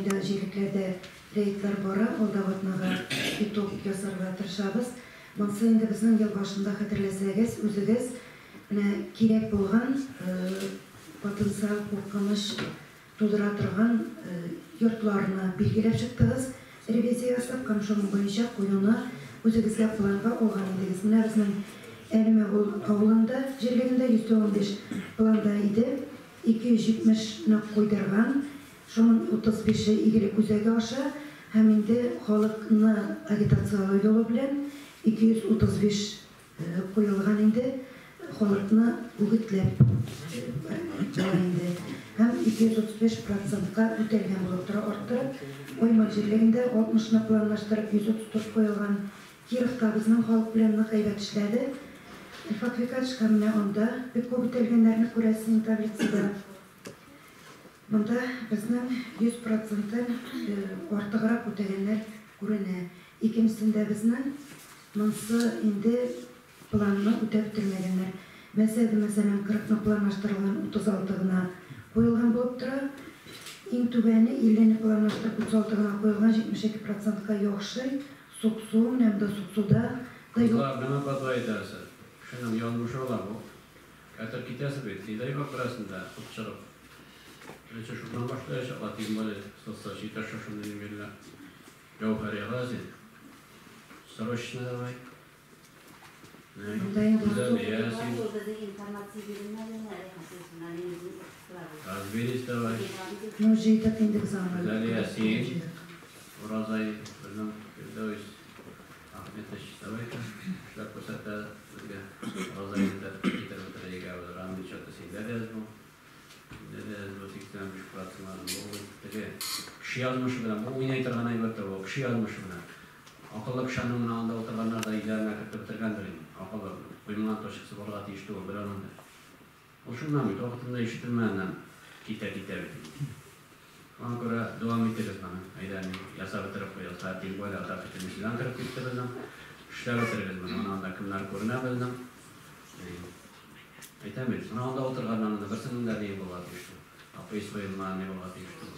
Инде җирлекләрдә рейдлар бара, алдагы атнага итог ясарга тырышабыз. Монсы инде безнең ел башында, хәтерләсәгез, үзегез менә кирәк булган потенциаль куркыныч тудыра торган йортларны билгеләп чыктыгыз, ревизия ясап һәм шуның буенча куюны үзегезгә планга алган идегез. Менә безнең Әлмә ул авылында, җирлегендә 15% планда иде, 270 ны куйдырган. Шуның 35-е Игелек үзәге аша һәм инде халыкны агитацияләү юлы белән 235 куелган инде, халыкны үгетләп була инде. Һәм 235 процентка үтәлгән булып тора, арттырып. Айман җирлегендә 60-ны планлаштырып 134 куелган. Кировта безнең халык белән нык әйбәт эшләде. Илфат Викач һәм менә анда бик күп үтәлгәннәрне күрәсең таблицада. Монда безнең 100 проценттан артыграк үтәгәннәр күренә. Икенчесендә безнең монсы инде планны үтәп бетермәгәннәр. Мәсәде, мәсәлән, 40-ны планлаштырылган, 36 гына куелган булып тора. Иң түбәне 50-не планлаштырып, 36 гына куелган, 72 процентка яхшы. Суксу, менә монда Суксуда да юк. Кызлар, нәмә фатва итәсез? Кешенең язмышы ала бу. Кәтер китәсе бит, не дай бог берәрсендә ут чыгып. Беренче шуннан башлаячаклар, тем более соцзащита шушындый немедленно. Гәүһәр Газин, срочно давай. Монда инде Гүзәлия, син разберись давай. Ну, җыйдык инде без аны. Гүзәлия, син. Уразай, безнең Фирдәвис Ахметович, давай-ка, эшләп күрсәтә безгә. Уразай китереп бетерергә, рамный счеты синдә дә бу. Синдә дә бу 85 процентларын бу теге кеше язмышы белән, бу уйный торган әйбер түгел, бу кеше язмышы белән. Акыллы кеше аның менә анда утырганнар да өйләренә кертеп бетергәндер инде. Акыллы куймаган точкасы булырга тиеш түгел, берәүнең дә. Ул шуннан бит, вакытында ишетелмәгәннән китә-китә бит инде. Шуңа күрә дәвам итегез моны. Әйдә, мин ясап бетереп куегыз. Хәзер тем более отопительный сезон кереп китте безнең. Эшләп бетерегез моны. Менә анда кемнәр күренә безнең. Әйтәм бит, менә анда утырганнарның да берсенең дә ни булырга тиеш түгел. Апыйс куелмаган ни булырга тиеш түгел.